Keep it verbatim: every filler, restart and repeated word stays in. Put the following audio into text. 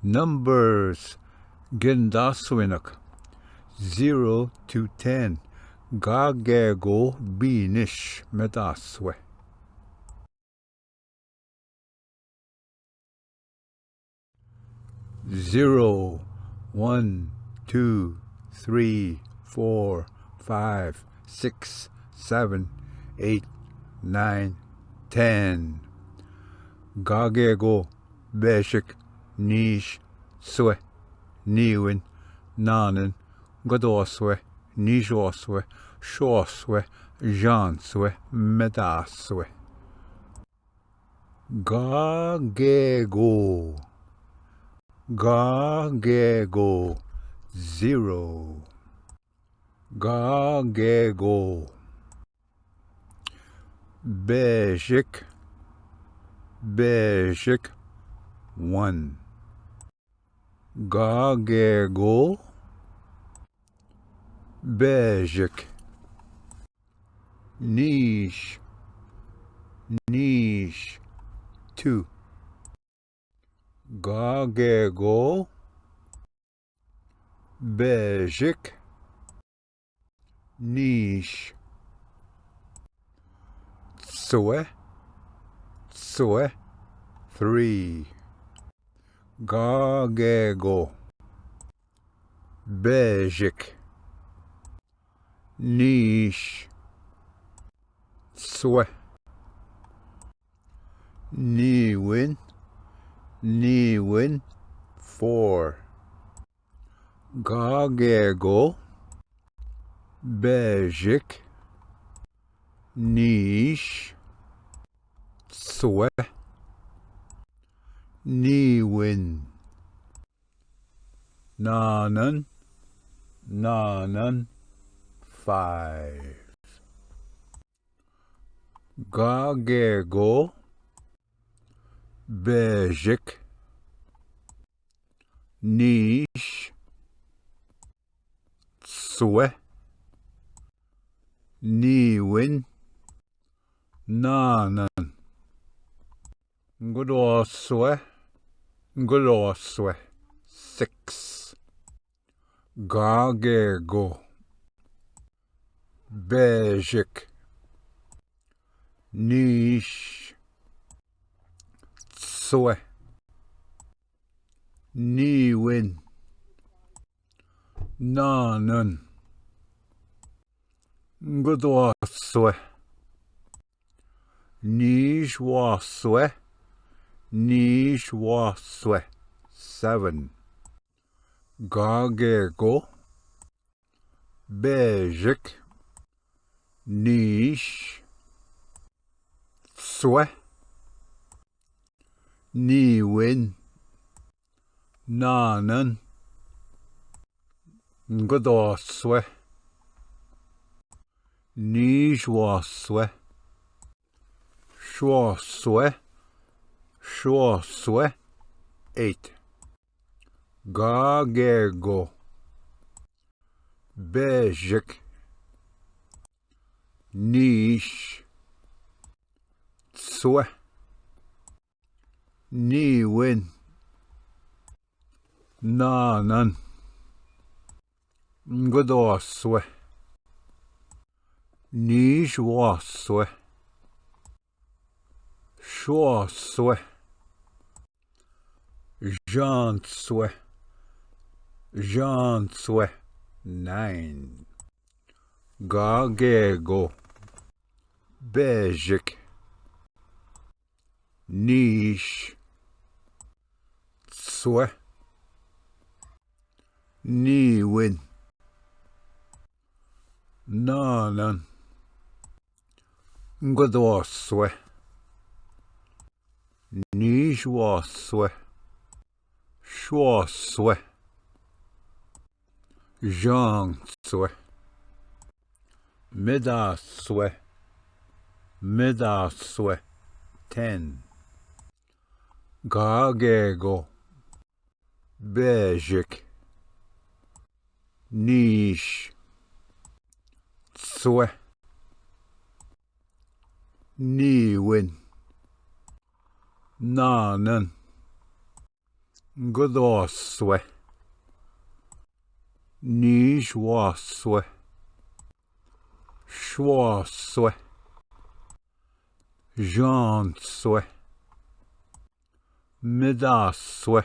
Numbers, गिनदा सुविनक, zero to ten. गा गे गो बीनिश, मेदा स्वे. Zero, one, two, three, four, five, six, seven, eight, nine, ten. गा गे गो, बेशिक, नीश, स्वे, नीविन, नानन, गदो स्वे, नीशो स्वे, शो स्वे, जान स्वे, मेदा स्वे. गा गे गो. गा गे गो. Zero. गा गे गो. बेशिक. बेशिक. One. गा गे गो. बेशिक. नीश. नीश. Two. गा गे गो. बेशिक. नीश. स्वे. स्वे. Three. गा गे गो. बेशिक. नीश. स्वे. नीविन. नीविन. Four. गा गे गो. बेशिक. नीश. स्वे. नीविन. नानन. नानन. Five. गा गे गो. बेशिक. नीश. स्वे. नीविन. नानन. गदो स्वे. गदो स्वे. Six. गा गे गो. बेशिक. नीश. स्वे. नीविन. नानन. गदो स्वे. नीश वा स्वे. नीश वा स्वे. Seven. गा गे गो. बेशिक. नीश. स्वे. नीविन. नानन. गदो स्वे. नीश वा स्वे. शो स्वे. शो स्वे. Eight. गा गे गो. बेशिक. नीश. स्वे. नीविन. नानन. गदो स्वे. नीश वा स्वे. शो स्वे. जान स्वे. जान स्वे. Nine. गा गे गो. बेशिक. नीश. स्वे. नीविन. नानन. गदो स्वे. नीश वा स्वे. शो स्वे. जान स्वे. मेदा स्वे. मेदा स्वे. Ten. गा गे गो. बेशिक. नीश. स्वे. नीविन. नानन. गदास्व, नीश्वास्व, श्वास्व, जांस्व, मिदास्व,